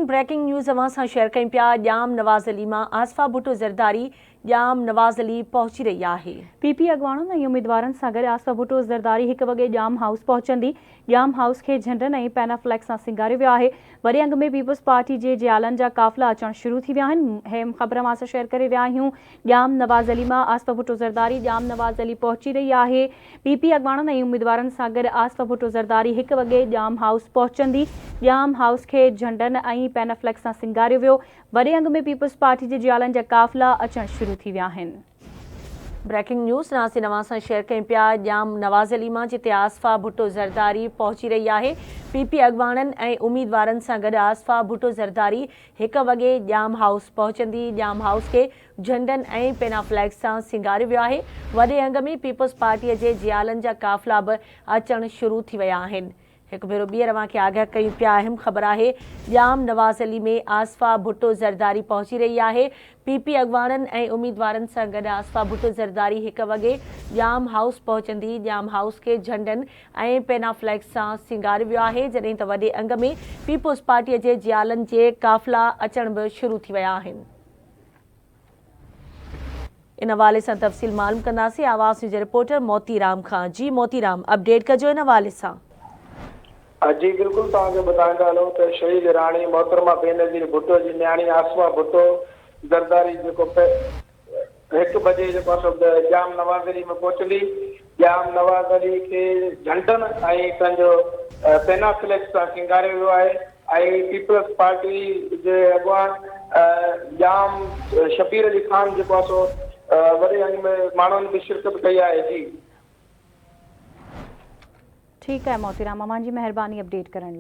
Breaking news اوهان سان share ڪيون پيا ڄام نواز علي مان آصفه ڀٽو زرداري ڄام نواز علي پهچي رهي آهي. پي پي اڳواڻن ۽ اميدوارن سان گڏ آصفه ڀٽو زرداري هڪ وڳي ڄام هائوس پهچندي. ڄام هائوس کي جهنڊن ۽ پينافليڪس سان سينگاريو ويو آهي. وڏي انگ ۾ پيپلز پارٽي جي جيالن جا قافلا اچڻ شروع ٿي ويا آهن. اهم خبر اوهان سان شيئر ڪري رهيا آهيون ڄام نواز علي مان آصفه ڀٽو زرداري ڄام نواز علي پهچي رهي آهي. پي پي اڳواڻن ۽ اميدوارن سان گڏ آصفه ڀٽو زرداري هڪ وڳي ڄام هائوس پهچندي. ڄام هائوس کي جهنڊن ۽ پينافليڪس سان سينگاريو ويو. وڏي انگ ۾ پيپلز پارٽي جي جيالن جا قافلا اچڻ شروع ٿي ويا آهن. بريڪنگ نيوز ناظرين اوهان سان شيئر ڪيون پيا ڄام نواز علي مان جتي آصفه ڀٽو زرداري پهچي رهي آهي. پي پي اڳواڻن ۽ اميدوارن سان گڏ آصفه ڀٽو زرداري هڪ وڳي ڄام هائوس پهچندي. ڄام هائوس کي جهنڊن ۽ پينافليڪس سان سينگاريو ويو آهي. وڏي انگ ۾ پيپلز پارٽيء جي جيالن جا قافلا به اچڻ شروع ٿي ويا آهن. هڪ ڀيرو ٻيهر اوهان کي آگاهه ڪيون پيا اهم خبر آهي ڄام نواز علي ۾ آصفه ڀٽو زرداري پهچي رهي آهي. پي پي اڳواڻن ۽ اميدوارن سان گڏ آصفه ڀٽو زرداري هڪ وڳي ڄام هائوس پهچندي. ڄام هائوس کي جهنڊن ۽ پينافليڪس سان سينگاريو ويو آهي جڏهن ته وڏي انگ ۾ پيپلز پارٽيء جي جيالن جي قافلا اچڻ به شروع ٿي ويا آهن. ان حوالي سان تفصيل معلوم ڪنداسين آواز نيوز جي رپورٽر موتي رام کان جي موتي رام اپڊيٽ ڪجو ان حوالي سان. جي بلڪل توهان کي ٻڌائيندا هلون ته شهيد راڻي محترمه بينظير ڀٽو جي نياڻي آصفه ڀٽو زرداري جيڪو هڪ بجي جيڪو آهي سو ڄام نواز علي ۾ پهچندي. ڄام نواز علي کي جهنڊن ۽ پنهنجو پينا فليڪس سان سينگاريو ويو آهي ۽ پيپلز پارٽي جي اڳواڻ ڄام شبير علي خان جيڪو آهي سو وڏي انگ ۾ ماڻهن به شرڪت ڪئي آهي جي. ٺيڪ آهي موتيرام اوهان جي مهرباني اپڊيٽ ڪرڻ لاء.